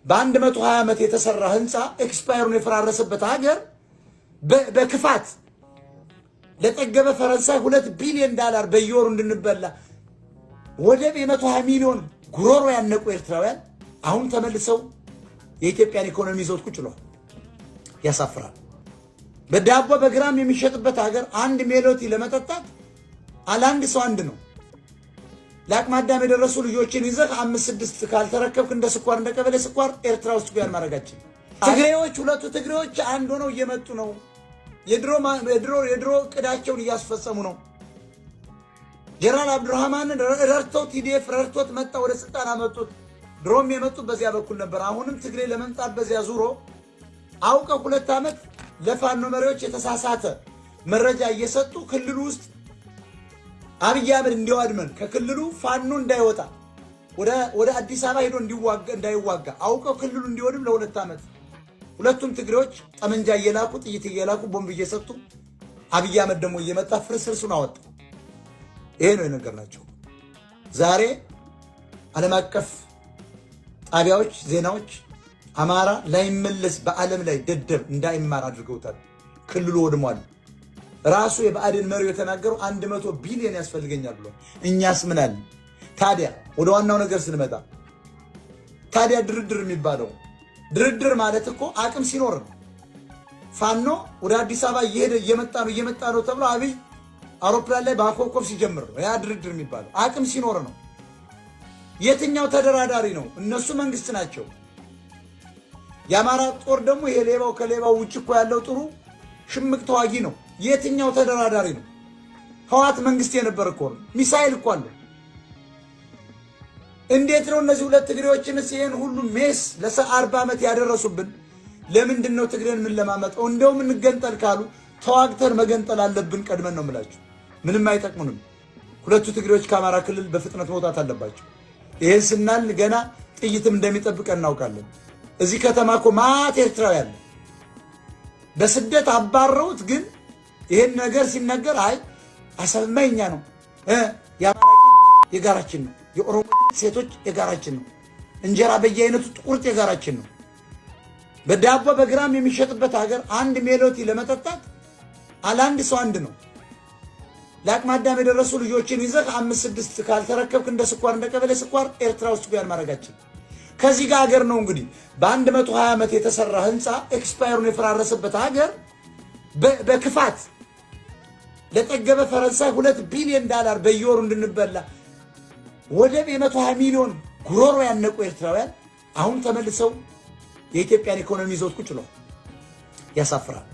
በ120 ዓመት የተሰራ ህንፃ expire ኡን የፈራረሰበት ሀገር በክፋት ለጠገበ ፈረንሳይ $2 ቢሊዮን በየወሩ እንድንበላ፣ ወደብ የ120 ሚሊዮን ጉሮሮ ያነቁ ኤርትራውያን አሁን ተመልሰው የኢትዮጵያን ኢኮኖሚ ይዘውት ቁጭ ብለዋል። ያሳፍራል። በዳቦ በግራም የሚሸጥበት ሀገር አንድ ሜሎቲ ለመጠጣት አለአንድ ሰው አንድ ነው። ለአቅመ አዳም የደረሱ ልጆችን ይዘህ አምስት ስድስት ካልተረከብክ እንደ ስኳር፣ እንደ ቀበሌ ስኳር ኤርትራ ውስጥ ያን ማድረጋችን። ትግሬዎች፣ ሁለቱ ትግሬዎች አንድ ሆነው እየመጡ ነው። የድሮ እቅዳቸውን እያስፈጸሙ ነው። ጀነራል አብዱራህማንን ረድተው፣ TDF ረድቶት መጣ፣ ወደ ስልጣን አመጡት። ድሮም የመጡት በዚያ በኩል ነበር። አሁንም ትግሬ ለመምጣት በዚያ ዙሮ አውቀው 2 ዓመት ለፋኖ መሪዎች የተሳሳተ መረጃ እየሰጡ ክልሉ ውስጥ አብይ አህመድ እንዲያወድመን፣ ከክልሉ ፋኖ እንዳይወጣ፣ ወደ አዲስ አበባ ሄዶ እንዳይዋጋ አውቀው ክልሉ እንዲወድም ለ2 ዓመት ሁለቱም ትግሬዎች ጠመንጃ እየላኩ፣ ጥይት እየላኩ፣ ቦምብ እየሰጡ፣ አብይ አህመድ ደግሞ እየመጣ ፍርስርሱን አወጣ። ይሄ ነው የነገርናቸው። ዛሬ ዓለም አቀፍ ጣቢያዎች፣ ዜናዎች አማራ ላይመለስ በዓለም ላይ ደደብ እንዳይማር አድርገውታል። ክልሉ ወድሟል። ራሱ የብአዴን መሪው የተናገረው 100 ቢሊዮን ያስፈልገኛል ብሏል። እኛስ ምን አለ ታዲያ? ወደ ዋናው ነገር ስንመጣ ታዲያ ድርድር የሚባለው፣ ድርድር ማለት እኮ አቅም ሲኖር ነው። ፋኖ ወደ አዲስ አበባ እየሄደ እየመጣ ነው፣ እየመጣ ነው ተብሎ አብይ አውሮፕላን ላይ በአኮብኮብ ሲጀምር ነው ያ ድርድር የሚባለው። አቅም ሲኖር ነው። የትኛው ተደራዳሪ ነው? እነሱ መንግስት ናቸው። የአማራ ጦር ደግሞ ይሄ ሌባው ከሌባው ውጭ እኮ ያለው ጥሩ ሽምቅ ተዋጊ ነው። የትኛው ተደራዳሪ ነው? ህወሓት መንግስት የነበረ እኮ ነው። ሚሳይል እኮ አለው። እንዴት ነው እነዚህ ሁለት ትግሬዎችንስ ይሄን ሁሉ mess ለ40 ዓመት ያደረሱብን? ለምንድን ነው ትግሬን ምን ለማመጠው? እንደውም እንገንጠል ካሉ ተዋግተን መገንጠል አለብን ቀድመን ነው የምላቸው። ምንም አይጠቅሙንም። ሁለቱ ትግሬዎች ከአማራ ክልል በፍጥነት መውጣት አለባቸው። ይህን ስናል ገና ጥይትም እንደሚጠብቀን እናውቃለን። እዚህ ከተማ እኮ ማት ኤርትራዊ አለ። በስደት አባረውት፣ ግን ይህን ነገር ሲነገር አይ አሰብማ የኛ ነው፣ የአማራ የጋራችን ነው፣ የኦሮሞ ሴቶች የጋራችን ነው፣ እንጀራ በየአይነቱ ቁርጥ የጋራችን ነው። በዳቦ በግራም የሚሸጥበት ሀገር አንድ ሜሎቲ ለመጠጣት አለአንድ ሰው አንድ ነው። ለአቅመ አዳም የደረሱ ልጆችን ይዘህ አምስት ስድስት ካልተረከብክ እንደ ስኳር፣ እንደ ቀበሌ ስኳር ኤርትራ ውስጥ ያን ማድረጋችን። ከዚህ ጋር ሀገር ነው እንግዲህ በ120 ዓመት የተሰራ ህንፃ expire ኡን የፈራረሰበት ሀገር በክፋት ለጠገበ ፈረንሳይ $2 ቢሊዮን በየወሩ እንድንበላ፣ ወደብ የ120 ሚሊዮን ጉሮሮ ያነቁ ኤርትራውያን አሁን ተመልሰው የኢትዮጵያን ኢኮኖሚ ይዘውት ቁጭ ብለዋል። ያሳፍራል።